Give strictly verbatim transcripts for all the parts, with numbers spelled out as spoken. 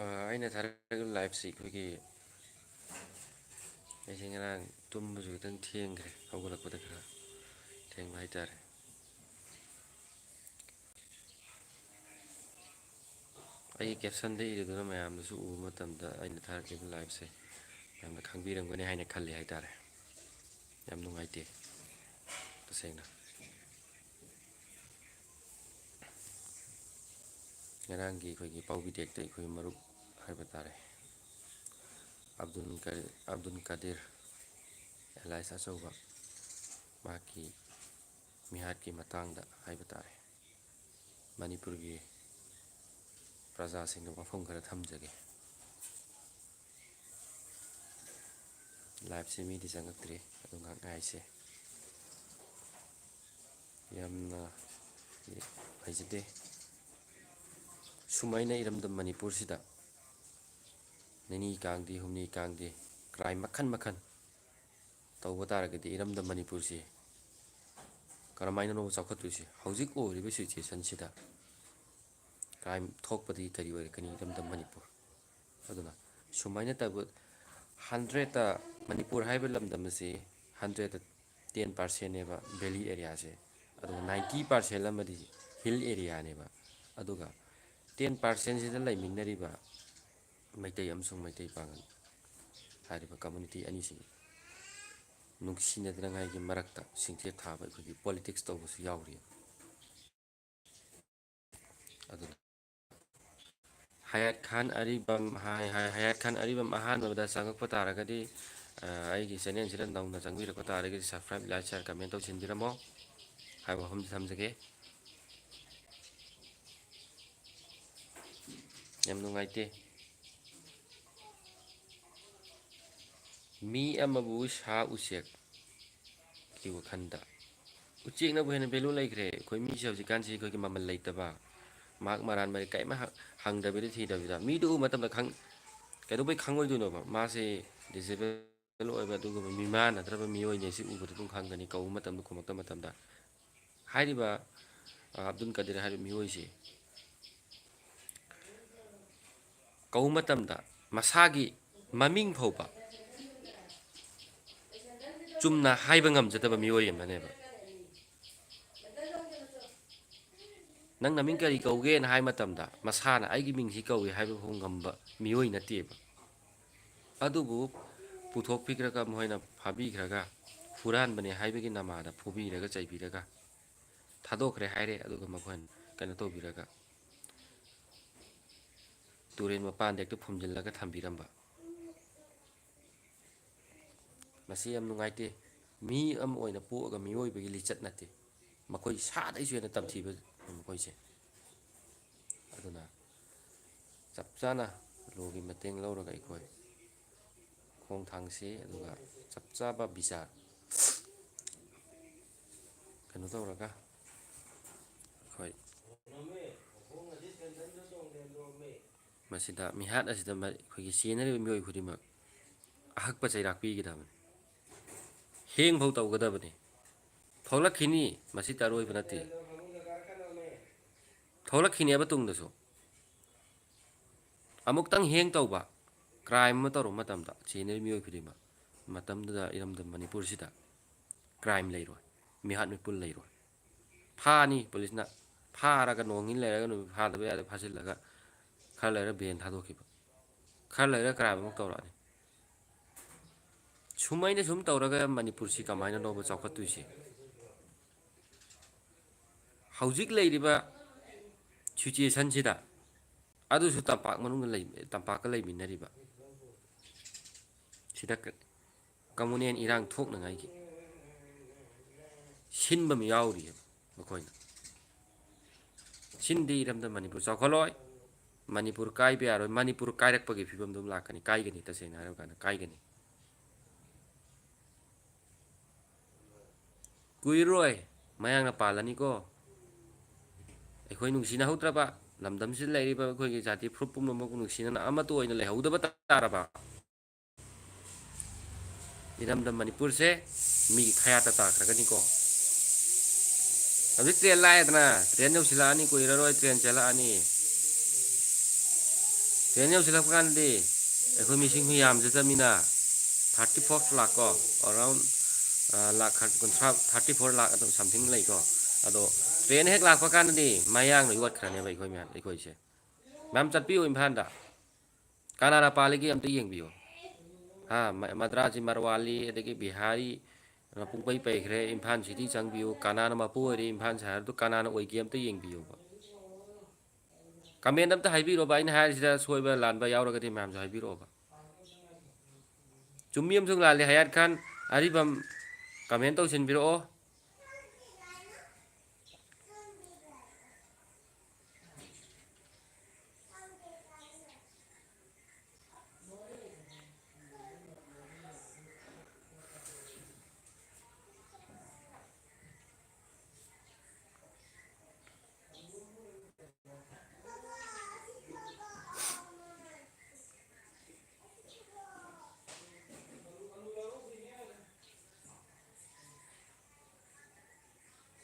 ꯑꯩꯅ ꯊꯥꯔꯛꯂꯤꯕ ꯂꯥꯏꯐꯁꯤ ꯑꯩꯈꯣꯏꯒꯤ, ꯑꯩꯁꯦ ꯉꯔꯥꯡ ꯇꯨꯝꯕꯁꯨ ꯈꯤꯇꯪ ꯊꯦꯡꯈ꯭ꯔꯦ, ꯍꯧꯒꯠꯂꯛꯄꯗ ꯈꯔ ꯊꯦꯡꯕ ꯍꯥꯏꯇꯥꯔꯦ꯫ ꯑꯩꯒꯤ ꯀꯦꯞꯁꯟꯗ ꯏꯔꯤꯗꯨꯅ ꯃꯌꯥꯝꯗꯁꯨ ꯎꯕ ꯃꯇꯝꯗ ꯑꯩꯅ ꯊꯥꯔꯛꯂꯤꯕ ꯂꯥꯏꯐꯁꯦ ꯌꯥꯝꯅ ꯈꯪꯕꯤꯔꯝꯒꯅꯤ ꯍꯥꯏꯅ ꯈꯜꯂꯤ ꯍꯥꯏꯇꯥꯔꯦ꯫ ꯌꯥꯝ ꯅꯨꯡꯉꯥꯏꯇꯦ ꯇꯁꯦꯡꯅ꯫ ꯉꯔꯥꯡꯒꯤ ꯑꯩꯈꯣꯏꯒꯤ ꯄꯥꯎꯕꯤ ꯇꯦꯛꯇ ꯑꯩꯈꯣꯏ ꯃꯔꯨꯞ ꯍꯥꯏꯕ ꯇꯥꯔꯦ, ꯑꯕꯗꯨꯜ ꯀ-, ꯑꯕꯗꯨꯜ ꯀꯥꯗꯤꯔ ꯑꯦꯂꯥꯏꯁ ꯑꯆꯧꯕ, ꯃꯍꯥꯛꯀꯤ ꯃꯤꯍꯥꯠꯀꯤ ꯃꯇꯥꯡꯗ ꯍꯥꯏꯕ ꯇꯥꯔꯦ꯫ ꯃꯅꯤꯄꯨꯔꯒꯤ ꯄ꯭ꯔꯖꯥꯁꯤꯡꯗ ꯋꯥꯐꯝ ꯈꯔ ꯊꯝꯖꯒꯦ꯫ ꯂꯥꯏꯐꯁꯦ ꯃꯤꯗꯤ ꯆꯪꯉꯛꯇ꯭ꯔꯤ, ꯑꯗꯨ ꯉꯥꯏꯍꯥꯛ ꯉꯥꯏꯁꯦ꯫ ꯌꯥꯝꯅ ꯐꯖꯗꯦ꯫ ꯁꯨꯃꯥꯏꯅ ꯏꯔꯝꯗꯝ ꯃꯅꯤꯄꯨꯔꯁꯤꯗ ꯅꯤꯅꯤ ꯀꯥꯡꯗꯦ, ꯍꯨꯝꯅꯤ ꯀꯥꯡꯗꯦ, ꯀ꯭ꯔꯥꯏꯝ ꯃꯈꯜ ꯃꯈꯜ ꯇꯧꯕ ꯇꯥꯔꯒꯗꯤ ꯏꯔꯝꯗꯝ ꯃꯅꯤꯄꯨꯔꯁꯤ ꯀꯔꯝꯍꯥꯏꯅꯅꯣ ꯆꯥꯎꯈꯠꯇꯣꯏꯁꯤ? ꯍꯧꯖꯤꯛ ꯑꯣꯏꯔꯤꯕ ꯁꯤꯆꯨꯋꯦꯁꯟꯁꯤꯗ ꯀ꯭ꯔꯥꯏꯝ ꯊꯣꯛꯄꯗꯒꯤ ꯀꯔꯤ ꯑꯣꯏꯔꯛꯀꯅꯤ ꯏꯔꯝꯗꯝ ꯃꯅꯤꯄꯨꯔ? ꯑꯗꯨꯅ ꯁꯨꯃꯥꯏꯅ ꯇꯧꯕ ꯍꯟꯗ꯭ꯔꯦꯠꯇ, ꯃꯅꯤꯄꯨꯔ ꯍꯥꯏꯕ ꯂꯝꯗꯝ ꯑꯁꯤ ꯍꯟꯗ꯭ꯔꯦꯠꯇ ꯇꯦꯟ ꯄꯥꯔꯁꯦꯟꯅꯦꯕ ꯚꯦꯂꯤ ꯑꯦꯔꯤꯌꯥꯁꯦ, ꯑꯗꯨꯒ ꯅꯥꯏꯟꯇꯤ ꯄꯥꯔꯁꯦꯟ ꯑꯃꯗꯤ ꯍꯤꯜ ꯑꯦꯔꯤꯌꯥꯅꯦꯕ꯫ ꯑꯗꯨꯒ ꯇꯦꯟ ꯄꯥꯔꯁꯦꯟꯁꯤꯗ ꯂꯩꯃꯤꯟꯅꯔꯤꯕ ꯃꯩꯇꯩ ꯑꯃꯁꯨꯡ ꯃꯩꯇꯩ ꯄꯥꯉꯜ ꯍꯥꯏꯔꯤꯕ ꯀꯝꯃꯨꯅꯤꯇꯤ ꯑꯅꯤꯁꯤ ꯅꯨꯡꯁꯤꯅꯗꯅꯉꯥꯏꯒꯤ ꯃꯔꯛꯇ ꯁꯤꯡꯆꯦꯠ ꯊꯥꯕ ꯑꯩꯈꯣꯏꯒꯤ ꯄꯣꯂꯤꯇꯤꯛꯁ ꯇꯧꯕꯁꯨ ꯌꯥꯎꯔꯤ꯫ ꯑꯗꯨꯅ ꯍꯌꯥꯠ ꯈꯥꯟ ꯑꯔꯤꯕꯝ ꯍꯥꯏ, ꯍꯥꯏ, ꯍꯌꯥꯠ ꯈꯥꯟ ꯑꯔꯤꯕꯝ ꯑꯍꯥꯟꯕꯗ ꯆꯪꯉꯛꯄ ꯇꯥꯔꯒꯗꯤ, ꯑ, ꯑꯩꯒꯤ ꯆꯦꯅꯦꯜꯁꯤꯗ ꯅꯧꯅ ꯆꯪꯕꯤꯔꯛꯄ ꯇꯥꯔꯒꯗꯤ subscribe, like, share, comment ꯇꯧꯁꯤꯟꯕꯤꯔꯝꯃꯣ ꯍꯥꯏꯕ ꯋꯥꯐꯝꯁꯤ ꯊꯝꯖꯒꯦ꯫ ꯌꯥꯝ ꯅꯨꯡꯉꯥꯏꯇꯦ꯫ ꯃꯤ ꯑꯃꯕꯨ ꯁꯥ ꯎꯆꯦꯛ ꯀꯤ ꯋꯥꯈꯜꯗ ꯎꯆꯦꯛꯅꯕꯨ ꯍꯦꯟꯅ ꯚꯦꯂꯨ ꯂꯩꯈ꯭ꯔꯦ꯫ ꯑꯩꯈꯣꯏ ꯃꯤꯁꯦ ꯍꯧꯖꯤꯛꯀꯥꯟꯁꯤ ꯑꯩꯈꯣꯏꯒꯤ ꯃꯃꯜ ꯂꯩꯇꯕ, ꯃꯍꯥꯛ ꯃꯔꯥꯟ ꯃꯔꯤ ꯀꯔꯤꯝ ꯍ-, ꯍꯪꯗꯕꯤꯗ ꯊꯤꯗꯕꯤꯗ, ꯃꯤꯗꯨ ꯎꯕ ꯃꯇꯝꯗ ꯈꯪ-, ꯀꯩꯗꯧꯕꯩ ꯈꯪꯉꯣꯏꯗꯣꯏꯅꯣꯕ? ꯃꯥꯁꯦ ꯗꯤꯁꯦꯕꯜ ꯑꯣꯏꯕ ꯑꯗꯨꯒꯨꯝꯕ ꯃꯤꯃꯥꯟ ꯅꯠꯇ꯭ꯔꯕ ꯃꯤꯑꯣꯏꯅꯦ, ꯁꯤ ꯎꯕꯗ ꯑꯗꯨꯝ ꯈꯪꯒꯅꯤ, ꯀꯧꯕ ꯃꯇꯝꯗ ꯈꯨꯝꯃꯛꯇꯕ ꯃꯇꯝꯗ꯫ ꯍꯥꯏꯔꯤꯕ, ꯑ, ꯑꯕꯗꯨꯜ ꯀꯥꯗꯤꯔ ꯍꯥꯏꯔꯤꯕ ꯃꯤꯑꯣꯏꯁꯤ ꯀꯧꯕ ꯃꯇꯝꯗ ꯃꯁꯥꯒꯤ ꯃꯃꯤꯡ ꯐꯥꯎꯕ ꯆꯨꯝꯅ ꯍꯥꯏꯕ ꯉꯝꯖꯗꯕ ꯃꯤꯑꯣꯏ ꯑꯃꯅꯦꯕ꯫ ꯅꯪ ꯅꯃꯤꯡ ꯀꯔꯤ ꯀꯧꯒꯦꯅ ꯍꯥꯏ ꯃꯇꯝꯗ ꯃꯁꯥꯅ "ꯑꯩꯒꯤ ꯃꯤꯡꯁꯤ ꯀꯧꯏ" ꯍꯥꯏꯕ ꯐꯥꯎ ꯉꯝꯕ ꯃꯤꯑꯣꯏ ꯅꯠꯇꯦꯕ꯫ ꯑꯗꯨꯕꯨ ꯄꯨꯊꯣꯛꯄꯤꯈ꯭ꯔꯒ, ꯃꯈꯣꯏꯅ ꯐꯥꯕꯤꯈ꯭ꯔꯒ, ꯍꯨꯔꯥꯟꯕꯅꯦ ꯍꯥꯏꯕꯒꯤ ꯅꯃꯥꯗ ꯐꯨꯕꯤꯔꯒ ꯆꯩꯕꯤꯔꯒ ꯊꯥꯗꯣꯛꯈ꯭ꯔꯦ ꯍꯥꯏꯔꯦ꯫ ꯑꯗꯨꯒ ꯃꯈꯣꯏꯅ ꯀꯩꯅꯣ ꯇꯧꯕꯤꯔꯒ ꯇꯨꯔꯦꯟ ꯃꯄꯥꯟꯗ ꯍꯦꯛꯇ ꯐꯨꯝꯖꯤꯜꯂꯒ ꯊꯝꯕꯤꯔꯝꯕ꯫ ꯃꯁꯤ ꯌꯥꯝ ꯅꯨꯡꯉꯥꯏꯇꯦ꯫ ꯃꯤ ꯑꯃ ꯑꯣꯏꯅ ꯄꯣꯛꯑꯒ ꯃꯤꯑꯣꯏꯕꯒꯤ ꯂꯤꯆꯠ ꯅꯠꯇꯦ꯫ ꯃꯈꯣꯏ ꯁꯥꯗꯒꯤꯁꯨ ꯍꯦꯟꯅ ꯇꯝꯊꯤꯕ ꯃꯈꯣꯏꯁꯦ꯫ ꯑꯗꯨꯅ ꯆꯞ ꯆꯥꯅ ꯂꯣꯒꯤ ꯃꯇꯦꯡ ꯂꯧꯔꯒ ꯑꯩꯈꯣꯏ ꯈꯣꯡ ꯊꯥꯡꯁꯤ, ꯑꯗꯨꯒ ꯆꯞ ꯆꯥꯕ ꯕꯤꯆꯥꯔ ꯀꯩꯅꯣ ꯇꯧꯔꯒ ꯑꯩꯈꯣꯏ ꯃꯁꯤꯗ, ꯃꯤꯍꯥꯠ ꯑꯁꯤꯗ ꯃ-, ꯑꯩꯈꯣꯏꯒꯤ ꯆꯦꯟꯅꯔꯤꯕ ꯃꯤꯑꯣꯏ ꯈꯨꯗꯤꯡꯃꯛ ꯑꯍꯛꯄ ꯆꯩꯔꯥꯛ ꯄꯤꯒꯗꯕꯅꯤ꯫ ꯍꯦꯡꯐꯧ ꯇꯧꯒꯗꯕꯅꯤ꯫ ꯊꯣꯛꯂꯛꯈꯤꯅꯤ, ꯃꯁꯤꯗ ꯑꯔꯣꯏꯕ ꯅꯠꯇꯦ꯫ ꯊꯣꯛꯂꯛꯈꯤꯅꯦꯕ ꯇꯨꯡꯗꯁꯨ꯫ ꯑꯃꯨꯛꯇꯪ ꯍꯦꯡ ꯇꯧꯕ, ꯀ꯭ꯔꯥꯏꯝ ꯑꯃ ꯇꯧꯔꯨꯕ ꯃꯇꯝꯗ ꯆꯦꯟꯅꯔꯤꯕ ꯃꯤꯑꯣꯏ ꯈꯨꯗꯤꯡꯃꯛ, ꯃꯇꯝꯗꯨꯗ ꯏꯔꯝꯗꯝ ꯃꯅꯤꯄꯨꯔꯁꯤꯗ ꯀ꯭ꯔꯥꯏꯝ ꯂꯩꯔꯣꯏ, ꯃꯤꯍꯥꯠ ꯃꯤꯄꯨꯟ ꯂꯩꯔꯣꯏ꯫ ꯐꯥꯅꯤ ꯄꯨꯂꯤꯁꯅ, ꯐꯥꯔꯒ ꯅꯣꯡ ꯅꯤꯅꯤ ꯂꯩꯔꯒ ꯅꯨꯃꯤꯠ ꯐꯥꯗꯕ ꯌꯥꯗꯦ ꯐꯥꯖꯤꯜꯂꯒ ꯈꯔ ꯂꯩꯔ ꯕꯦꯟ ꯊꯥꯗꯣꯛꯈꯤꯕ, ꯈꯔ ꯂꯩꯔ ꯀ꯭ꯔꯥꯏꯝ ꯑꯃꯨꯛ ꯇꯧꯔꯛꯑꯅꯤ꯫ ꯁꯨꯃꯥꯏꯅ ꯁꯨꯝ ꯇꯧꯔꯒ ꯃꯅꯤꯄꯨꯔꯁꯤ ꯀꯃꯥꯏꯅꯅꯣꯕ ꯆꯥꯎꯈꯠꯇꯣꯏꯁꯦ? ꯍꯧꯖꯤꯛ ꯂꯩꯔꯤꯕ ꯁꯤꯆꯨꯋꯦꯁꯟꯁꯤꯗ, ꯑꯗꯨꯁꯨ ꯇꯝꯄꯥꯛ ꯃꯅꯨꯡꯗ ꯂꯩ-, ꯇꯝꯄꯥꯛꯀ ꯂꯩꯃꯤꯟꯅꯔꯤꯕ, ꯁꯤꯗ ꯀ-, ꯀꯝꯃꯨꯅꯦꯜ ꯏꯔꯥꯡ ꯊꯣꯛꯅꯉꯥꯏꯒꯤ ꯁꯤꯟꯕ ꯑꯃ ꯌꯥꯎꯔꯤꯑꯕ ꯃꯈꯣꯏꯅ꯫ ꯁꯤꯟꯗꯤ ꯏꯔꯝꯗꯝ ꯃꯅꯤꯄꯨꯔ ꯆꯥꯎꯈꯠꯂꯣꯏ, ꯃꯅꯤꯄꯨꯔ ꯀꯥꯏꯕ ꯌꯥꯔꯣꯏ, ꯃꯅꯤꯄꯨꯔ ꯀꯥꯏꯔꯛꯄꯒꯤ ꯐꯤꯕꯝꯗꯨ ꯑꯃ ꯂꯥꯛꯀꯅꯤ, ꯀꯥꯏꯒꯅꯤ, ꯇꯁꯦꯡꯅ ꯍꯥꯏꯔꯀꯥꯟꯗ ꯀꯥꯏꯒꯅꯤ꯫ ꯀꯨꯏꯔꯔꯣꯏ, ꯃꯌꯥꯡꯅ ꯄꯥꯜꯂꯅꯤꯀꯣ꯫ ꯑꯩꯈꯣꯏ ꯅꯨꯡꯁꯤꯅꯍꯧꯗ꯭ꯔꯕ, ꯂꯝꯗꯝꯁꯤꯗ ꯂꯩꯔꯤꯕ ꯑꯩꯈꯣꯏꯒꯤ ꯖꯥꯇꯤ ꯐꯨꯔꯨꯞ ꯄꯨꯝꯅꯃꯛ ꯅꯨꯡꯁꯤꯅꯅ ꯑꯃꯠꯇ ꯑꯣꯏꯅ ꯂꯩꯍꯧꯗꯕ ꯇꯥꯔꯕ, ꯏꯔꯝꯗꯝ ꯃꯅꯤꯄꯨꯔꯁꯦ ꯃꯤꯒꯤ ꯈꯌꯥꯠꯇ ꯇꯥꯈ꯭ꯔꯒꯅꯤꯀꯣ꯫ ꯍꯧꯖꯤꯛ ꯇ꯭ꯔꯦꯟ ꯂꯥꯛꯑꯦꯗꯅ, ꯇ꯭ꯔꯦꯟ ꯌꯧꯁꯤꯜꯂꯛꯑꯅꯤ, ꯀꯨꯏꯔꯔꯣꯏ ꯇ꯭ꯔꯦꯟ ꯆꯦꯜꯂꯛꯑꯅꯤ꯫ ꯇ꯭ꯔꯦꯟ ꯌꯧꯁꯤꯜꯂꯛꯄ ꯀꯥꯟꯗꯗꯤ ꯑꯩꯈꯣꯏ ꯃꯤꯁꯤꯡꯁꯨ ꯌꯥꯝꯖꯗꯕꯅꯤꯅ, ꯊꯥꯔꯇꯤ ꯐꯣꯔ ꯂꯥꯛ ꯀꯣ, ꯑꯔꯥꯎꯟ, ꯑ, ꯂꯥꯛ ꯈꯔ ꯀꯨꯟꯊ꯭ꯔꯥ, ꯊꯥꯔꯇꯤ ꯐꯣꯔ ꯂꯥꯛ ꯑꯗꯨꯝ ꯁꯝꯊꯤꯡ ꯂꯩꯀꯣ꯫ ꯑꯗꯣ ꯇ꯭ꯔꯦꯟ ꯍꯦꯛ ꯂꯥꯛꯄ ꯀꯥꯟꯗꯗꯤ ꯃꯌꯥꯡꯅ ꯌꯣꯠꯈ꯭ꯔꯅꯦꯕ ꯑꯩꯈꯣꯏ ꯃꯌꯥꯝ, ꯑꯩꯈꯣꯏꯁꯦ꯫ ꯃꯌꯥꯝ ꯆꯠꯄꯤꯌꯨ ꯏꯝꯐꯥꯜꯗ꯫ ꯀꯅꯥꯅ ꯄꯥꯜꯂꯤꯒꯦ ꯑꯝꯇ ꯌꯦꯡꯕꯤꯌꯨ꯫ ꯍꯥ, ꯃ-, ꯃꯗ꯭ꯔꯥꯁꯤ ꯃꯔꯋꯥꯂꯤ, ꯑꯗꯒꯤ ꯕꯤꯍꯥꯔꯤ, ꯄꯨꯡꯄꯩ ꯄꯩꯈ꯭ꯔꯦ꯫ ꯏꯝꯐꯥꯜ ꯁꯤꯇꯤ ꯆꯪꯕꯤꯌꯨ꯫ ꯀꯅꯥꯅ ꯃꯄꯨ ꯑꯣꯏꯔꯤ ꯏꯝꯐꯥꯜ ꯁꯍꯔꯗꯨ ꯀꯅꯥꯅ ꯑꯣꯏꯒꯦ ꯑꯝꯇ ꯌꯦꯡꯕꯤꯌꯨꯕ꯫ ꯀꯃꯦꯟ ꯑꯝꯇ ꯍꯥꯏꯕꯤꯔꯣꯕ, ꯑꯩꯅ ꯍꯥꯏꯔꯤꯁꯤꯗ ꯁꯣꯏꯕ ꯂꯥꯟꯕ ꯌꯥꯎꯔꯒꯗꯤ ꯃꯌꯥꯝꯁꯨ ꯍꯥꯏꯕꯤꯔꯛꯑꯣꯕ꯫ ꯆꯨꯝꯃꯤ ꯑꯃꯁꯨꯡ ꯂꯥꯜꯂꯤ ꯍꯌꯥꯠ ꯈꯥꯟ ꯑꯔꯤꯕꯝ ꯀꯃꯦꯟ ꯇꯧꯁꯤꯟꯕꯤꯔꯛꯑꯣ꯫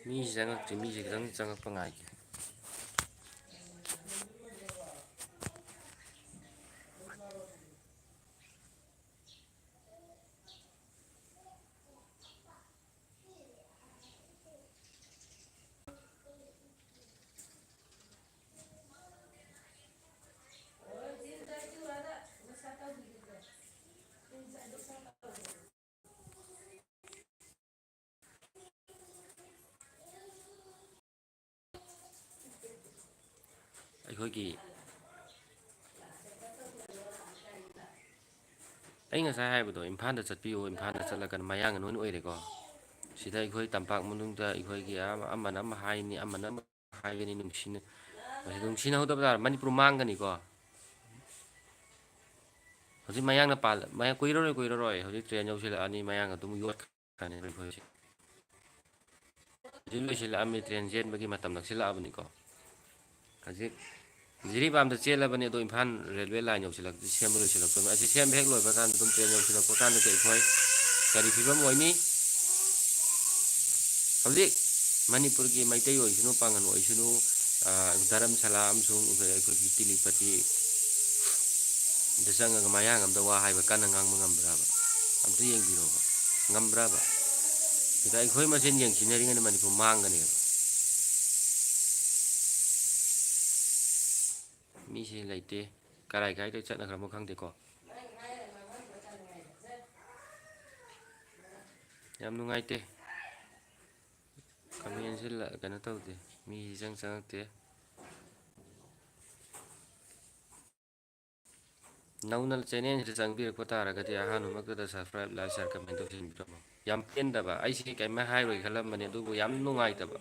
ꯃꯤꯁꯤ ꯆꯪꯉꯛꯇ꯭ꯔꯤ, ꯃꯤꯁꯤ ꯈꯤꯇꯪ ꯆꯪꯉꯛꯄ ꯉꯥꯏꯒꯦ꯫ ꯑꯩꯈꯣꯏꯒꯤ, ꯑꯩ ꯉꯁꯥꯏ ꯍꯥꯏꯕꯗꯣ, ꯏꯝꯐꯥꯜꯗ ꯆꯠꯄꯤꯌꯨ, ꯏꯝꯐꯥꯜꯗ ꯆꯠꯂꯒꯅ ꯃꯌꯥꯡ ꯂꯣꯏꯅ ꯑꯣꯏꯔꯦꯀꯣ꯫ ꯁꯤꯗ ꯑꯩꯈꯣꯏ ꯇꯝꯄꯥꯛ ꯃꯅꯨꯡꯗ ꯑꯩꯈꯣꯏꯒꯤ ꯑꯃ-, ꯑꯃꯅ ꯑꯃ ꯍꯥꯏꯅꯤ, ꯑꯃꯅ ꯑꯃ ꯍꯥꯏꯒꯅꯤ, ꯅꯨꯡꯁꯤꯅ-, ꯃꯁꯤ ꯅꯨꯡꯁꯤꯅꯍꯧꯗꯕ ꯇꯥꯔꯦ, ꯃꯅꯤꯄꯨꯔ ꯃꯥꯡꯒꯅꯤꯀꯣ꯫ ꯍꯧꯖꯤꯛ ꯃꯌꯥꯡꯅ ꯄꯥꯜ-, ꯃꯌꯥꯡ ꯀꯨꯏꯔꯔꯣꯏ, ꯀꯨꯏꯔꯔꯣꯏ, ꯍꯧꯖꯤꯛ ꯇ꯭ꯔꯦꯟ ꯌꯧꯁꯤꯜꯂꯛꯑꯅꯤ, ꯃꯌꯥꯡ ꯑꯗꯨꯝ ꯌꯣꯠꯈ꯭ꯔꯅꯤ ꯑꯩꯈꯣꯏ ꯍꯧꯖꯤꯛ꯫ ꯍꯧꯖꯤꯛ ꯂꯣꯏꯁꯤꯜꯂꯛꯑꯝꯃꯤ, ꯇ꯭ꯔꯦꯟ ꯆꯦꯟꯕꯒꯤ ꯃꯇꯝ ꯅꯛꯁꯤꯜꯂꯛꯑꯕꯅꯤꯀꯣ꯫ ꯍꯧꯖꯤꯛ ꯖꯤꯔꯤꯕꯥꯝꯗ ꯆꯦꯜꯂꯕꯅꯤ, ꯑꯗꯣ ꯏꯝꯐꯥꯜ ꯔꯦꯜꯋꯦ ꯂꯥꯏꯟ ꯌꯧꯁꯤꯜꯂꯛ-, ꯁꯦꯝꯕ ꯂꯣꯏꯁꯤꯜꯂꯛꯇꯣꯏꯅꯤ꯫ ꯑꯁꯤ ꯁꯦꯝꯕ ꯍꯦꯛ ꯂꯣꯏꯕ ꯀꯥꯟꯗ ꯑꯗꯨꯝ ꯇ꯭ꯔꯦꯟ ꯌꯧꯁꯤꯜꯂꯛꯄ ꯀꯥꯟꯗꯗꯤ ꯑꯩꯈꯣꯏ ꯀꯔꯤ ꯐꯤꯕꯝ ꯑꯣꯏꯅꯤ? ꯍꯧꯖꯤꯛ ꯃꯅꯤꯄꯨꯔꯒꯤ ꯃꯩꯇꯩ ꯑꯣꯏꯁꯅꯨ, ꯄꯥꯉꯟ ꯑꯣꯏꯁꯅꯨ, ꯑ, ꯙꯔꯝꯁꯥꯂꯥ ꯑꯃꯁꯨꯡ ꯑꯩꯈꯣꯏꯒꯤ ꯇꯤꯂꯤꯄꯇꯤ ꯗ ꯆꯪꯉꯒ ꯃꯌꯥꯡ ꯑꯝꯗ ꯋꯥ ꯍꯥꯏꯕ ꯀꯟꯅ ꯉꯥꯡꯕ ꯉꯝꯕ꯭ꯔꯕ? ꯑꯝꯇ ꯌꯦꯡꯕꯤꯔꯣꯕ꯫ ꯉꯝꯕ꯭ꯔꯕ? ꯁꯤꯗ ꯑꯩꯈꯣꯏ ꯃꯁꯦꯟ ꯌꯦꯡꯁꯤꯟꯅꯔꯤꯉꯩꯗ ꯃꯅꯤꯄꯨꯔ ꯃꯥꯡꯒꯅꯦꯕ꯫ ꯃꯤꯁꯦ ꯂꯩꯇꯦ꯫ ꯀꯔꯥꯏ ꯀꯔꯥꯏꯗ ꯆꯠꯅꯈ꯭ꯔꯕꯅꯣ ꯈꯪꯗꯦꯀꯣ꯫ ꯌꯥꯝ ꯅꯨꯡꯉꯥꯏꯇꯦ꯫ ꯀꯃꯦꯟꯁꯦ ꯂ-, ꯀꯩꯅꯣ ꯇꯧꯗꯦ꯫ ꯃꯤ ꯏꯆꯪ ꯆꯪꯉꯛꯇꯦ꯫ ꯅꯧꯅ ꯆꯦꯅꯦꯜꯁꯤꯗ ꯆꯪꯕꯤꯔꯛꯄ ꯇꯥꯔꯒꯗꯤ ꯑꯍꯥꯟꯕꯃꯛꯇꯗ subscribe, like, share, comment ꯇꯧꯁꯤꯟꯕꯤꯔꯝꯃꯣ꯫ ꯌꯥꯝ ꯄꯦꯟꯗꯕ, ꯑꯩꯁꯦ ꯀꯩꯝꯇ ꯍꯥꯏꯔꯣꯏ ꯈꯜꯂꯝꯕꯅꯦ, ꯑꯗꯨꯕꯨ ꯌꯥꯝ ꯅꯨꯡꯉꯥꯏꯇꯕ,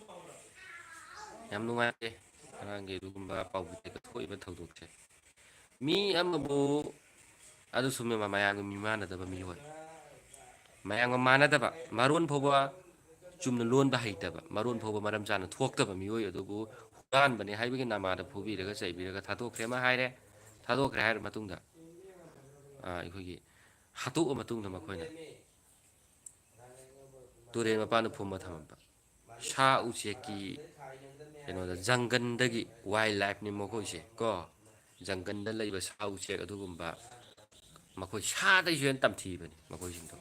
ꯌꯥꯝ ꯅꯨꯡꯉꯥꯏꯇꯦ ꯉꯔꯥꯡꯒꯤ ꯑꯗꯨꯒꯨꯝꯕ ꯄꯥꯎ ꯊꯣꯛꯏꯕ ꯊꯧꯗꯣꯛꯁꯦ꯫ ꯃꯤ ꯑꯃꯕꯨ, ꯑꯗꯨ ꯆꯨꯝꯃꯦ, ꯃ-, ꯃꯌꯥꯝꯒ ꯃꯤ ꯃꯥꯟꯅꯗꯕ ꯃꯤꯑꯣꯏ, ꯃꯌꯥꯝꯒ ꯃꯥꯟꯅꯗꯕ, ꯃꯔꯣꯟ ꯐꯥꯎꯕ ꯆꯨꯝꯅ ꯂꯣꯟꯕ ꯍꯩꯇꯕ, ꯃꯔꯣꯟ ꯐꯥꯎꯕ ꯃꯔꯝ ꯆꯥꯅ ꯊꯣꯛꯇꯕ ꯃꯤꯑꯣꯏ ꯑꯗꯨꯕꯨ ꯍꯨꯔꯥꯟꯕꯅꯦ ꯍꯥꯏꯕꯒꯤ ꯅꯃꯥꯗ ꯐꯨꯕꯤꯔꯒ ꯆꯩꯕꯤꯔꯒ ꯊꯥꯗꯣꯛꯈ꯭ꯔꯦ ꯑꯃ ꯍꯥꯏꯔꯦ꯫ ꯊꯥꯗꯣꯛꯈ꯭ꯔꯦ ꯍꯥꯏꯔ ꯃꯇꯨꯡꯗ, ꯑ, ꯑꯩꯈꯣꯏꯒꯤ ꯍꯥꯠꯇꯣꯛꯑ ꯃꯇꯨꯡꯗ ꯃꯈꯣꯏꯅ ꯇꯨꯔꯦꯜ ꯃꯄꯥꯟꯗ ꯐꯨꯝꯕ ꯊꯝꯃꯝꯕ꯫ ꯁꯥ ꯎꯆꯦꯛꯀꯤ ꯀꯩꯅꯣꯗ, ꯖꯪꯒꯟꯗꯒꯤ, wild lifeꯅꯤ ꯃꯈꯣꯏꯁꯦ ꯀꯣ, ꯖꯪꯒꯟꯗ ꯂꯩꯕ ꯁꯥ ꯎꯆꯦꯛ ꯑꯗꯨꯒꯨꯝꯕ, ꯃꯈꯣꯏ ꯁꯥꯗꯒꯤꯁꯨ ꯍꯦꯟꯅ ꯇꯝꯊꯤꯕꯅꯤ ꯃꯈꯣꯏꯁꯤꯡꯗꯣ꯫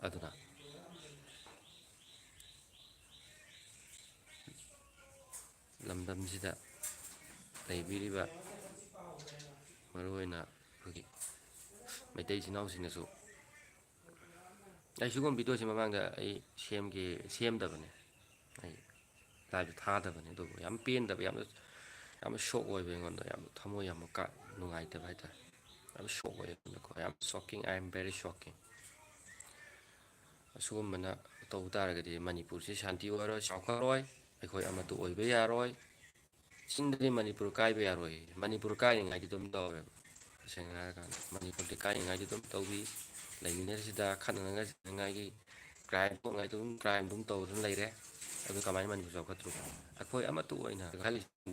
ꯑꯗꯨꯅ ꯂꯝꯗꯝꯁꯤꯗ ꯂꯩꯕꯤꯔꯤꯕ ꯃꯔꯨꯑꯣꯏꯅ ꯑꯩꯈꯣꯏꯒꯤ ꯃꯩꯇꯩ ꯏꯆꯤꯟ ꯏꯅꯥꯎꯁꯤꯡꯅꯁꯨ, ꯑꯩ ꯁꯤꯒꯨꯝꯕ videoꯁꯤ ꯃꯃꯥꯡꯗ ꯑꯩ ꯁꯦꯝꯒꯦ, ꯁꯦꯝꯗꯕꯅꯦ, ꯑꯩ liveꯇ ꯊꯥꯗꯕꯅꯦ, ꯑꯗꯨꯕꯨ ꯌꯥꯝ ꯄꯦꯟꯗꯕ, ꯌꯥꯝꯅ, ꯌꯥꯝꯅ shock ꯑꯣꯏꯕ, ꯑꯩꯉꯣꯟꯗ ꯌꯥꯝ ꯊꯃꯣꯏ ꯌꯥꯝ ꯀꯥ-, ꯅꯨꯡꯉꯥꯏꯇꯕ ꯍꯥꯏꯇꯥꯔꯦ꯫ ꯌꯥꯝ shock ꯑꯣꯏ ꯑꯩꯉꯣꯟꯗꯀꯣ, ꯌꯥꯝ shocking, I am very shocking꯫ ꯑꯁꯤꯒꯨꯝꯕꯅ ꯇꯧꯕ ꯇꯥꯔꯒꯗꯤ ꯃꯅꯤꯄꯨꯔꯁꯤ ꯁꯥꯟꯇꯤ ꯑꯣꯏꯔꯣꯏ, ꯆꯥꯎꯈꯠꯂꯣꯏ, ꯑꯩꯈꯣꯏ ꯑꯃꯠꯇ ꯑꯣꯏꯕ ꯌꯥꯔꯣꯏ꯫ ꯆꯤꯟꯗꯗꯤ ꯃꯅꯤꯄꯨꯔ ꯀꯥꯏꯕ ꯌꯥꯔꯣꯏ, ꯃꯅꯤꯄꯨꯔ ꯀꯥꯏꯔꯤꯉꯩꯗꯤ ꯑꯗꯨꯝ ꯇꯧꯋꯦꯕ꯫ ꯇꯁꯦꯡꯅ ꯍꯥꯏꯔꯀꯥꯟꯗ ꯃꯅꯤꯄꯨꯔꯗꯤ ꯀꯥꯏꯔꯤꯉꯩꯗꯤ ꯑꯗꯨꯝ ꯇꯧꯕꯤ, ꯂꯩꯃꯤꯟꯅꯔꯤꯁꯤꯗ ꯈꯠꯅꯅꯉꯥꯏ ꯆꯩꯅꯉꯥꯏꯒꯤ crime ꯊꯣꯛꯉꯥꯏ ꯑꯗꯨꯝ crime ꯑꯗꯨꯝ ꯇꯧꯗꯨꯅ ꯂꯩꯔꯦ꯫ ꯑꯗꯨ ꯀꯃꯥꯏꯅ ꯃꯅꯤꯄꯨꯔ ꯆꯥꯎꯈꯠꯇ꯭ꯔꯤꯕ? ꯑꯩꯈꯣꯏ ꯑꯃꯠꯇ ꯑꯣꯏꯅ ꯈꯜꯂꯤꯁꯤ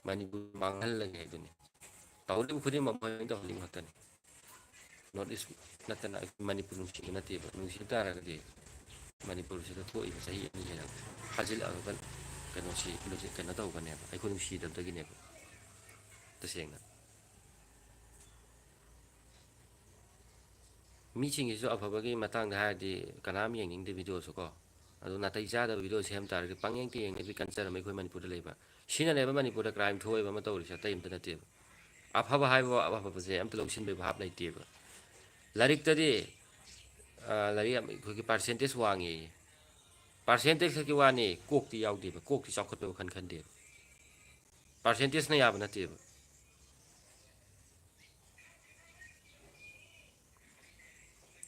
ꯃꯅꯤꯄꯨꯔ ꯃꯥꯡꯍꯜꯂꯒꯦ ꯍꯥꯏꯗꯨꯅꯤ꯫ ꯇꯧꯔꯤꯕ ꯈꯨꯗꯤꯡꯃꯛ ꯃꯣꯏ ꯂꯣꯏꯅ ꯇꯧꯍꯜꯂꯤꯕ ꯉꯥꯛꯇꯅꯤ꯫ North East ꯅꯠꯇꯅ ꯑꯩꯈꯣꯏ ꯃꯅꯤꯄꯨꯔ ꯅꯨꯡꯁꯤꯕ ꯅꯠꯇꯦꯕ꯫ ꯅꯨꯡꯁꯤꯕ ꯇꯥꯔꯒꯗꯤ ꯃꯅꯤꯄꯨꯔꯁꯤꯗ ꯊꯣꯛꯏꯕ ꯆꯍꯤ ꯑꯅꯤ ꯍꯦꯟꯅ ꯐꯥꯖꯤꯜꯂꯛꯑꯒ ꯀꯩꯅꯣꯁꯤ, ꯀꯩꯅꯣ ꯇꯧꯒꯅꯦꯕ, ꯑꯩꯈꯣꯏ ꯅꯨꯡꯁꯤꯗꯕꯗꯒꯤꯅꯦꯕ꯫ ꯇꯁꯦꯡꯅ ꯃꯤꯁꯤꯡꯁꯤꯁꯨ ꯑꯐꯕꯒꯤ ꯃꯇꯥꯡꯗ ꯍꯥꯏꯔꯗꯤ ꯀꯅꯥꯝ ꯌꯦꯡꯅꯤꯡꯗꯦ ꯚꯤꯗꯤꯑꯣꯁꯨ ꯀꯣ꯫ ꯑꯗꯨ ꯅꯥꯇꯩ ꯆꯥꯗꯕ ꯚꯤꯗꯤꯑꯣꯁꯦ ꯁꯦꯝ ꯇꯥꯔꯒꯗꯤ ꯄꯪꯌꯦꯡꯇ ꯌꯦꯡꯅꯕꯤ ꯀꯜꯆꯔ ꯑꯃ ꯑꯩꯈꯣꯏ ꯃꯅꯤꯄꯨꯔꯗ ꯂꯩꯕ꯫ ꯁꯤꯅꯅꯦꯕ ꯃꯅꯤꯄꯨꯔꯗ ꯀ꯭ꯔꯥꯏꯝ ꯊꯣꯛꯑꯦꯕ ꯑꯃ ꯇꯧꯔꯤꯁꯦ, ꯑꯇꯩ ꯑꯝꯇ ꯅꯠꯇꯦꯕ꯫ ꯑꯐꯕ ꯍꯥꯏꯕ ꯑꯐꯕꯁꯦ ꯑꯝꯇ ꯂꯧꯁꯤꯟꯕꯒꯤ ꯚꯥꯞ ꯂꯩꯇꯦꯕ꯫ ꯂꯥꯏꯔꯤꯛꯇꯗꯤ, ꯑ, ꯂꯥꯏꯔꯤꯛ ꯌꯥꯝ, ꯑꯩꯈꯣꯏꯒꯤ ꯄꯥꯔꯁꯦꯟꯇꯦꯖ ꯋꯥꯡꯉꯦꯌꯦ꯫ ꯄꯥꯔꯁꯦꯟꯇꯦꯖ ꯈꯛꯀꯤ ꯋꯥꯅꯤ, ꯀꯣꯛꯇꯤ ꯌꯥꯎꯗꯦꯕ, ꯀꯣꯛꯇꯤ ꯆꯥꯎꯈꯠꯄꯩ ꯋꯥꯈꯜ ꯈꯟꯗꯦꯕ꯫ ꯄꯥꯔꯁꯦꯟꯇꯦꯖꯅ ꯌꯥꯕ ꯅꯠꯇꯦꯕ꯫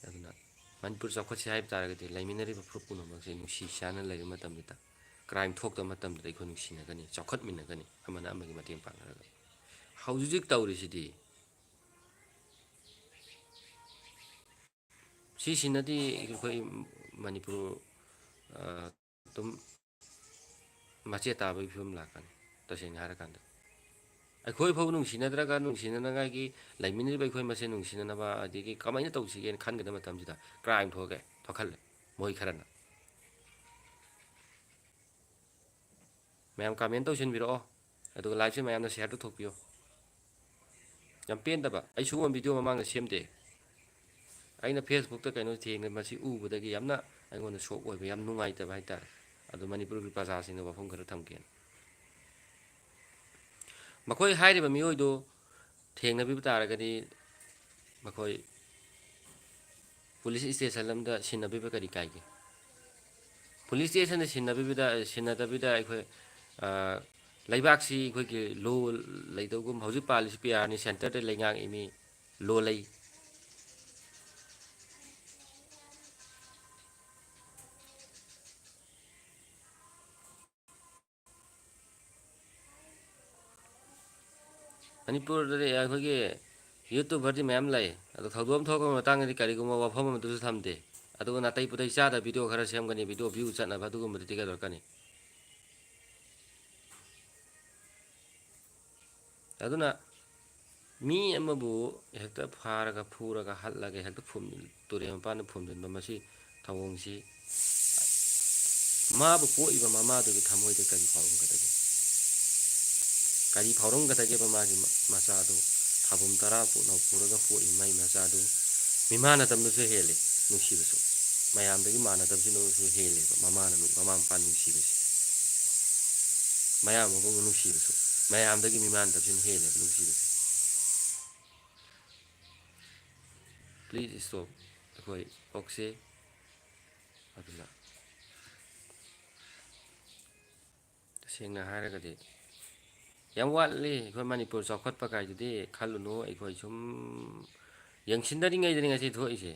ꯑꯗꯨꯅ ꯃꯅꯤꯄꯨꯔ ꯆꯥꯎꯈꯠꯁꯦ ꯍꯥꯏꯕ ꯇꯥꯔꯒꯗꯤ ꯂꯩꯃꯤꯟꯅꯔꯤꯕ ꯐꯨꯔꯨꯞ ꯄꯨꯝꯅꯃꯛꯁꯦ ꯅꯨꯡꯁꯤ ꯆꯥꯟꯅꯅ ꯂꯩꯕ ꯃꯇꯝꯗꯇ, ꯀ꯭ꯔꯥꯏꯝ ꯊꯣꯛꯇꯕ ꯃꯇꯝꯗꯇ ꯑꯩꯈꯣꯏ ꯅꯨꯡꯁꯤꯅꯒꯅꯤ, ꯆꯥꯎꯈꯠꯃꯤꯟꯅꯒꯅꯤ, ꯑꯃꯅ ꯑꯃꯒꯤ ꯃꯇꯦꯡ ꯄꯥꯡꯅꯔꯒ꯫ ꯍꯧꯖꯤꯛ ꯍꯧꯖꯤꯛ ꯇꯧꯔꯤꯁꯤꯗꯤ, ꯁꯤꯁꯤꯅꯗꯤ ꯑꯩꯈꯣꯏ ꯃꯅꯤꯄꯨꯔ, ꯑ, ꯑꯗꯨꯝ ꯃꯆꯦꯠ ꯇꯥꯕꯒꯤ ꯐꯤꯕꯝ ꯂꯥꯛꯀꯅꯤ, ꯇꯁꯦꯡꯅ ꯍꯥꯏꯔꯀꯥꯟꯗ꯫ ꯑꯩꯈꯣꯏ ꯐꯥꯎ ꯅꯨꯡꯁꯤꯅꯗ꯭ꯔꯒ ꯅꯨꯡꯁꯤꯅꯅꯉꯥꯏꯒꯤ, ꯂꯩꯃꯤꯟꯅꯔꯤꯕ ꯑꯩꯈꯣꯏ ꯃꯁꯦꯟ ꯅꯨꯡꯁꯤꯅꯅꯕ, ꯑꯗꯒꯤ ꯀꯃꯥꯏꯅ ꯇꯧꯁꯤꯒꯦꯅ ꯈꯟꯒꯗꯕ ꯃꯇꯝꯁꯤꯗ ꯀ꯭ꯔꯥꯏꯝ ꯊꯣꯛꯑꯒ ꯊꯣꯛꯍꯜꯂꯦ ꯃꯣꯏ ꯈꯔꯅ꯫ ꯃꯌꯥꯝ ꯀꯃꯦꯟ ꯇꯧꯁꯤꯟꯕꯤꯔꯛꯑꯣ, ꯑꯗꯨꯒ ꯂꯥꯏꯞꯁꯦ ꯃꯌꯥꯝꯅ ꯁꯤꯌꯥꯔ ꯇꯧꯊꯣꯛꯄꯤꯌꯣ꯫ ꯌꯥꯝ ꯄꯦꯟꯗꯕ, ꯑꯩ ꯁꯤꯒꯨꯝꯕ ꯚꯤꯗꯤꯑꯣ ꯃꯃꯥꯡꯗ ꯁꯦꯝꯗꯦ꯫ ꯑꯩꯅ ꯐꯦꯁꯕꯨꯛꯇ ꯀꯩꯅꯣ ꯊꯦꯡꯅ ꯃꯁꯤ ꯎꯕꯗꯒꯤ ꯌꯥꯝꯅ ꯑꯩꯉꯣꯟꯗ ꯁꯣꯛ ꯑꯣꯏꯕ, ꯌꯥꯝ ꯅꯨꯡꯉꯥꯏꯇꯕ ꯍꯥꯏꯇꯥꯔꯦ꯫ ꯑꯗꯣ ꯃꯅꯤꯄꯨꯔꯒꯤ ꯄ꯭ꯔꯖꯥꯁꯤꯡꯗ ꯋꯥꯐꯝ ꯈꯔ ꯊꯝꯒꯦꯅ꯫ ꯃꯈꯣꯏ ꯍꯥꯏꯔꯤꯕ ꯃꯤꯑꯣꯏꯗꯨ ꯊꯦꯡꯅꯕꯤꯕ ꯇꯥꯔꯒꯗꯤ ꯃꯈꯣꯏ ꯄꯨꯂꯤꯁ ꯏꯁꯇꯦꯁꯟ ꯑꯃꯗ ꯁꯤꯟꯅꯕꯤꯕ ꯀꯔꯤ ꯀꯥꯏꯒꯦ? ꯄꯨꯂꯤꯁ ꯏꯁꯇꯦꯁꯟꯗ ꯁꯤꯟꯅꯕꯤꯕꯗ, ꯁꯤꯟꯅꯗꯕꯤꯗ ꯑꯩꯈꯣꯏ, ꯑ, ꯂꯩꯕꯥꯛꯁꯤ ꯑꯩꯈꯣꯏꯒꯤ ꯂꯣ ꯂꯩꯗꯧꯒꯨꯝ, ꯍꯧꯖꯤꯛ ꯄꯥꯜꯂꯤꯁꯤ ꯄꯤ ꯑꯥꯔꯅꯤ, ꯁꯦꯟꯇꯔꯗ ꯂꯩꯉꯥꯛ ꯏꯃꯤ ꯂꯣ ꯂꯩ꯫ ꯃꯅꯤꯄꯨꯔꯗꯗꯤ ꯑꯩꯈꯣꯏꯒꯤ ꯌꯨꯇꯨꯕꯔꯗꯤ ꯃꯌꯥꯝ ꯂꯩ, ꯑꯗꯣ ꯊꯧꯗꯣꯛ ꯑꯃ ꯊꯣꯛꯂꯛꯄ ꯃꯇꯥꯡꯗꯗꯤ ꯀꯔꯤꯒꯨꯝꯕ ꯋꯥꯐꯝ ꯑꯃꯠꯇꯁꯨ ꯊꯝꯗꯦ꯫ ꯑꯗꯨꯒ ꯅꯥꯇꯩ ꯄꯨꯇꯩ ꯆꯥꯗꯕ ꯚꯤꯗꯤꯑꯣ ꯈꯔ ꯁꯦꯝꯒꯅꯤ, ꯚꯤꯗꯤꯑꯣ ꯚ꯭ꯌꯨ ꯆꯠꯅꯕ, ꯑꯗꯨꯒꯨꯝꯕꯗꯨꯗꯤ ꯀꯩꯗꯧꯔꯛꯀꯅꯤ? ꯑꯗꯨꯅ ꯃꯤ ꯑꯃꯕꯨ ꯍꯦꯛꯇ ꯐꯥꯔꯒ, ꯐꯨꯔꯒ, ꯍꯠꯂꯒ ꯍꯦꯛꯇ ꯐꯨꯝ-, ꯇꯨꯔꯦꯜ ꯃꯄꯥꯟꯗ ꯐꯨꯝꯖꯤꯟꯕ, ꯃꯁꯤ ꯊꯧꯑꯣꯡꯁꯤ ꯃꯥꯕꯨ ꯄꯣꯛꯏꯕ ꯃꯃꯥꯗꯨꯒꯤ ꯊꯃꯣꯏꯗ ꯀꯔꯤ ꯐꯥꯎꯔꯝꯒꯗꯒꯦ? ꯀꯔꯤ ꯐꯥꯎꯔꯝꯒꯗꯒꯦꯕ ꯃꯥꯒꯤ ꯃ-, ꯃꯆꯥꯗꯨ? ꯊꯥꯕꯨꯝ ꯇꯔꯥ ꯄꯨ-, ꯅꯧ ꯄꯨꯔꯒ ꯄꯣꯛꯏ ꯃꯥꯒꯤ ꯃꯆꯥꯗꯨ, ꯃꯤꯃꯥꯟꯅꯗꯕꯅꯁꯨ ꯍꯦꯜꯂꯤ ꯅꯨꯡꯁꯤꯕꯁꯨ꯫ ꯃꯌꯥꯝꯗꯒꯤ ꯃꯥꯟꯅꯗꯕꯁꯤꯅꯁꯨ ꯍꯦꯜꯂꯦꯕ ꯃꯃꯥꯅ ꯅꯨ-, ꯃꯃꯥ ꯃꯄꯥ ꯅꯨꯡꯁꯤꯕꯁꯦ꯫ ꯃꯌꯥꯝ ꯃꯕꯨꯡ ꯅꯨꯡꯁꯤꯕꯁꯨ ꯃꯌꯥꯝꯗꯒꯤ ꯃꯤꯃꯥꯟꯅꯗꯕꯁꯤꯅ ꯍꯦꯜꯂꯦꯕ ꯅꯨꯡꯁꯤꯕꯁꯦ꯫ Please stop꯫ ꯑꯩꯈꯣꯏ ꯑꯣꯛꯁꯦ꯫ ꯑꯗꯨꯅ ꯇꯁꯦꯡꯅ ꯍꯥꯏꯔꯒꯗꯤ ꯌꯥꯝ ꯋꯥꯠꯂꯤ꯫ ꯑꯩꯈꯣꯏ ꯃꯅꯤꯄꯨꯔ ꯆꯥꯎꯈꯠꯄ ꯀꯥꯏꯗꯨꯗꯤ ꯈꯜꯂꯨꯅꯨ꯫ ꯑꯩꯈꯣꯏ ꯁꯨꯝ ꯌꯦꯡꯁꯤꯟꯅꯔꯤꯉꯩꯗꯅꯤ ꯉꯁꯤ ꯊꯣꯛꯏꯁꯦ꯫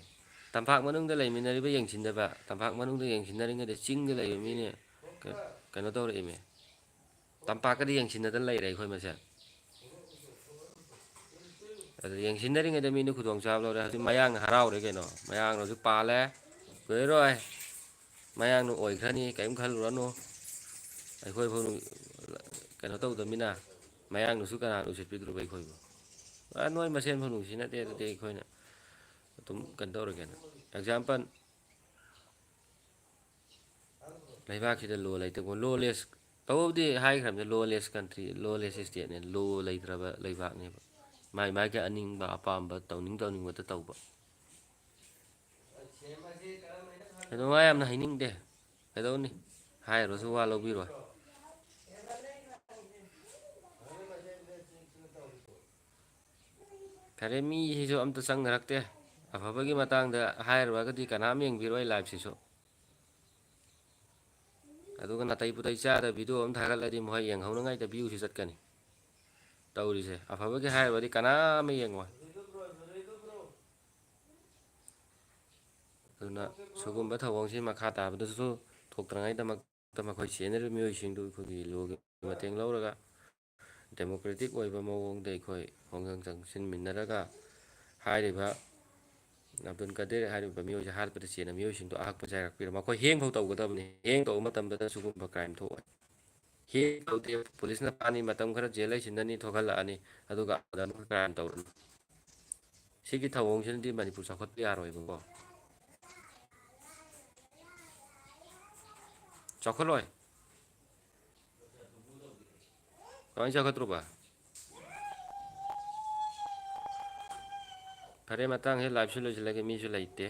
ꯇꯝꯄꯥꯛ ꯃꯅꯨꯡꯗ ꯂꯩꯃꯤꯟꯅꯔꯤꯕ ꯌꯦꯡꯁꯤꯟꯗꯕ, ꯇꯝꯄꯥꯛ ꯃꯅꯨꯡꯗ ꯌꯦꯡꯁꯤꯟꯅꯔꯤꯉꯩꯗ ꯆꯤꯡꯗ ꯂꯩꯕ ꯃꯤꯅ ꯀ-, ꯀꯩꯅꯣ ꯇꯧꯔꯛꯏꯃꯦ꯫ ꯇꯝꯄꯥꯛꯀꯗꯤ ꯌꯦꯡꯁꯤꯟꯅꯗꯅ ꯂꯩꯔꯦ ꯑꯩꯈꯣꯏ ꯃꯁꯦꯜ꯫ ꯑꯗꯨ ꯌꯦꯡꯁꯤꯟꯅꯔꯤꯉꯩꯗ ꯃꯤꯅ ꯈꯨꯗꯣꯡꯆꯥꯕ ꯂꯧꯔꯦ꯫ ꯍꯧꯖꯤꯛ ꯃꯌꯥꯡꯅ ꯍꯔꯥꯎꯔꯦ ꯀꯩꯅꯣ꯫ ꯃꯌꯥꯡꯅꯁꯨ ꯄꯥꯜꯂꯦ꯫ ꯀꯨꯏꯔꯣꯏ꯫ ꯃꯌꯥꯡꯅ ꯑꯣꯏꯈ꯭ꯔꯅꯤ, ꯀꯔꯤꯝ ꯈꯜꯂꯨꯔꯅꯨ꯫ ꯑꯩꯈꯣꯏ ꯐꯥꯎ ꯀꯩꯅꯣ ꯇꯧꯗꯕꯅꯤꯅ ꯃꯌꯥꯡꯅꯁꯨ ꯀꯅꯥꯅ ꯎꯁꯤꯠꯄꯤꯗ꯭ꯔꯣꯕ ꯑꯩꯈꯣꯏꯕꯨ? ꯑ, ꯅꯣꯏ ꯃꯁꯦꯟ ꯐꯥꯎ ꯅꯨꯡꯁꯤ ꯅꯠꯇꯦ, ꯑꯗꯨꯗꯤ ꯑꯩꯈꯣꯏꯅ ꯑꯗꯨꯝ ꯀꯩꯅꯣ ꯇꯧꯔꯒꯦꯅ꯫ Example, ꯂꯩꯕꯥꯛꯁꯤꯗ law ꯂꯩꯇꯕ, lawless, ꯇꯧꯕꯕꯨꯗꯤ ꯍꯥꯏꯈ꯭ꯔꯕꯅꯤ, lawless country, lawless stateꯅꯦ, law ꯂꯩꯇ꯭ꯔꯕ ꯂꯩꯕꯥꯛꯅꯦꯕ꯫ ꯃꯥꯏ ꯃꯥꯏꯒꯤ ꯑꯅꯤꯡꯕ ꯑꯄꯥꯝꯕ ꯇꯧꯅꯤꯡ ꯇꯧꯅꯤꯡꯕꯇ ꯇꯧꯕ꯫ ꯑꯗꯣ ꯃꯥ ꯌꯥꯝꯅ ꯍꯥꯏꯅꯤꯡꯗꯦ꯫ ꯀꯩꯗꯧꯅꯤ? ꯍꯥꯏꯔꯨꯔꯁꯨ ꯋꯥ ꯂꯧꯕꯤꯔꯣꯏ꯫ ꯐꯔꯦ, ꯃꯤꯁꯤꯁꯨ ꯑꯝꯇ ꯆꯪꯅꯔꯛꯇꯦ꯫ ꯑꯐꯕꯒꯤ ꯃꯇꯥꯡꯗ ꯍꯥꯏꯔꯨꯔꯒꯗꯤ ꯀꯅꯥꯝ ꯌꯦꯡꯕꯤꯔꯣꯏ liveꯁꯤꯁꯨ꯫ ꯑꯗꯨꯒ ꯅꯥꯇꯩ ꯄꯨꯇꯩ ꯆꯥꯗꯕ video ꯑꯃ ꯊꯥꯒꯠꯂꯗꯤ ꯃꯈꯣꯏ ꯌꯦꯡꯍꯧꯅꯉꯥꯏꯗ viewꯁꯤ ꯆꯠꯀꯅꯤ꯫ ꯇꯧꯔꯤꯁꯦ꯫ ꯑꯐꯕꯒꯤ ꯍꯥꯏꯔꯨꯔꯗꯤ ꯀꯅꯥꯝ ꯌꯦꯡꯉꯣꯏ꯫ ꯑꯗꯨꯅ ꯁꯤꯒꯨꯝꯕ ꯊꯧꯑꯣꯡꯁꯤ ꯃꯈꯥ ꯇꯥꯕꯗꯁꯨ ꯊꯣꯛꯇꯅꯉꯥꯏꯗꯃꯛꯇ ꯃꯈꯣꯏ ꯆꯦꯟꯅꯔꯤꯕ ꯃꯤꯑꯣꯏꯁꯤꯡꯗꯨ ꯑꯩꯈꯣꯏꯒꯤ lawꯒꯤ ꯃꯇꯦꯡ ꯂꯧꯔꯒ democratic ꯑꯣꯏꯕ ꯃꯑꯣꯡꯗ ꯑꯩꯈꯣꯏ ꯈꯣꯡꯖꯪ ꯆꯪꯁꯤꯟꯃꯤꯟꯅꯔꯒ ꯍꯥꯏꯔꯤꯕ ꯑꯕꯗꯨꯜ ꯀꯗꯤꯔ ꯍꯥꯏꯔꯤꯕ ꯃꯤꯑꯣꯏꯁꯦ ꯍꯥꯠꯄꯗ ꯆꯦꯟꯅ ꯃꯤꯑꯣꯏꯁꯤꯡꯗꯣ ꯑꯍꯛꯄ ꯆꯩꯔꯥꯛ ꯄꯤꯔ ꯃꯈꯣꯏ ꯍꯦꯡ ꯐꯥꯎ ꯇꯧꯒꯗꯕꯅꯤ꯫ ꯍꯦꯡ ꯇꯧꯕ ꯃꯇꯝꯗ ꯁꯤꯒꯨꯝꯕ crime ꯊꯣꯛꯑꯣꯏ꯫ ꯍꯦꯡ ꯇꯧꯗꯦ, ꯄꯨꯂꯤꯁꯅ ꯐꯥꯅꯤ, ꯃꯇꯝ ꯈꯔ ꯖꯦꯜ ꯂꯩꯁꯤꯟꯅꯅꯤ, ꯊꯣꯛꯍꯜꯂꯛꯑꯅꯤ, ꯑꯗꯨꯒ ꯑꯃꯨꯛ crime ꯇꯧꯔꯅꯤ꯫ ꯁꯤꯒꯤ ꯊꯧꯑꯣꯡꯁꯤꯅꯗꯤ ꯃꯅꯤꯄꯨꯔ ꯆꯥꯎꯈꯠꯄ ꯌꯥꯔꯣꯏꯕꯀꯣ꯫ ꯆꯥꯎꯈꯠꯂꯣꯏ꯫ ꯀꯃꯥꯏꯅ ꯆꯥꯎꯈꯠꯇ꯭ꯔꯣꯕ? ꯐꯔꯦ, ꯃꯇꯥꯡꯁꯤ liveꯁꯨ ꯂꯣꯏꯁꯤꯜꯂꯒꯦ, ꯃꯤꯁꯨ ꯂꯩꯇꯦ꯫